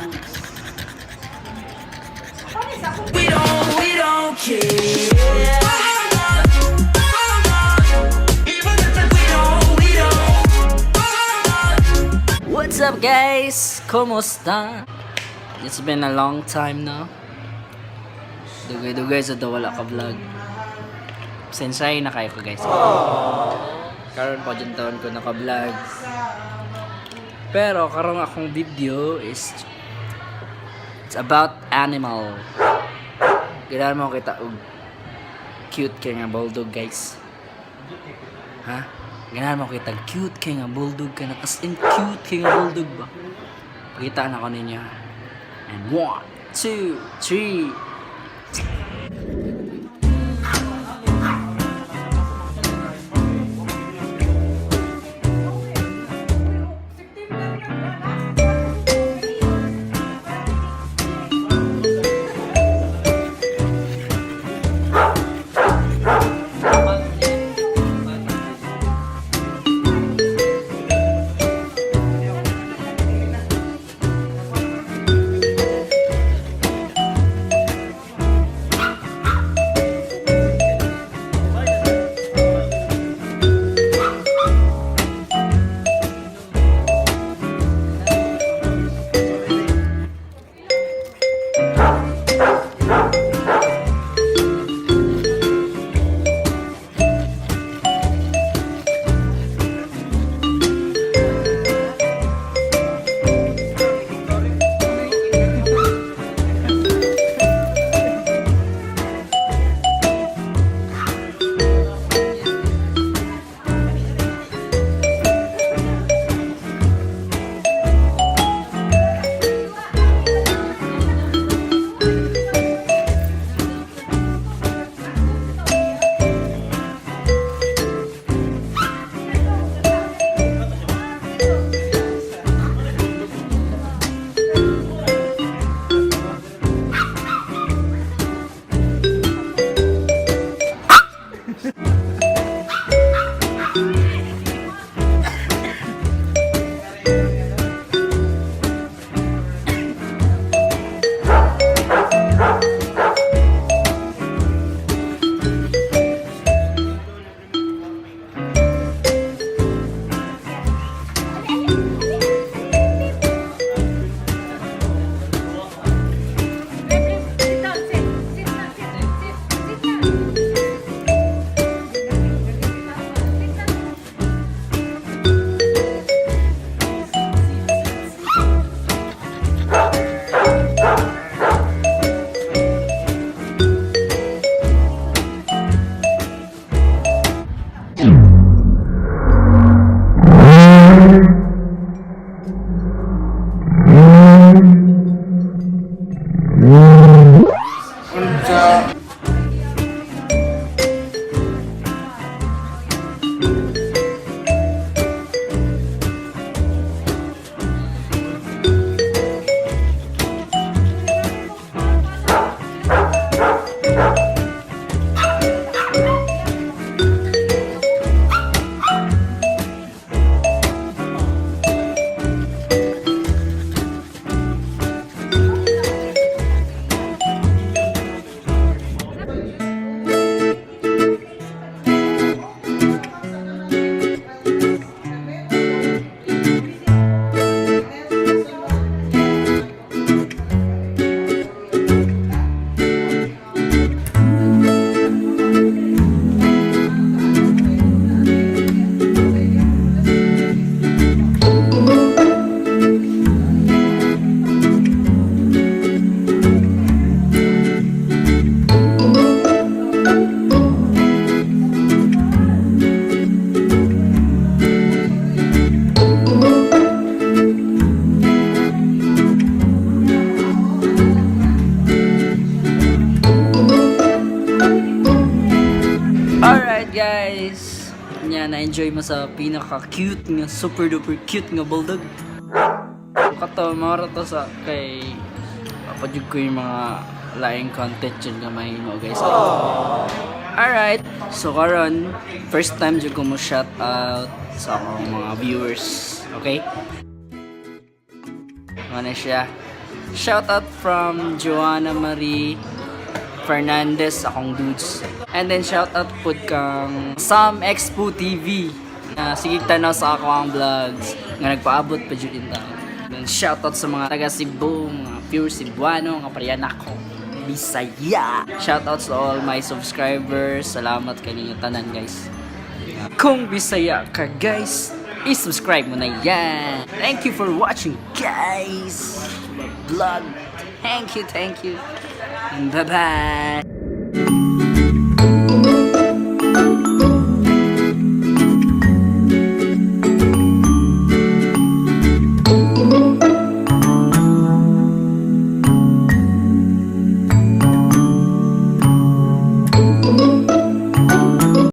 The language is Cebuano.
We don't care. We don't. What's up, guys? Kumusta? It's been a long time, no? Dugay-dugay sa wala ka vlog. Sensay na kayo ko, guys. Karon pa dyan taon ko naka-vlog. Pero karon akong video is it's about animal. Ganahan mo kita og cute kay nga bulldog, guys. Ha? Ganahan mo kita cute kay nga bulldog ka na, as in cute kay nga bulldog ba? Pakita na ko ninyo. And one, two, three. Sit down, sit. Sit na, sit. Sit, sit na. Sit na. Alright, guys! Nya, na-enjoy mo sa pinaka-cute nga, super duper cute nga bulldog. Kato, mara to sa kay papadyug ko yung mga laing content dyan nga mahimo, guys. Alright! So karon, first time jud ko mo shout out sa akong mga viewers. Okay? Ano siya? Shout out from Joanna Marie Fernandez, akong dudes. And then shout out pud kang Sam Expo TV. Na sige tanaw sa akoang vlogs nga nagpaabot pa jud in taon. Then shout out sa mga taga Cebu, mga pure Cebuano, nga pareha nako. Bisaya. Shout out sa all my subscribers. Salamat kaninyo tanan, guys. Kung Bisaya ka, guys, i-subscribe mo na yan. Thank you for watching, guys. My vlog. Thank you, thank you. Bye-bye.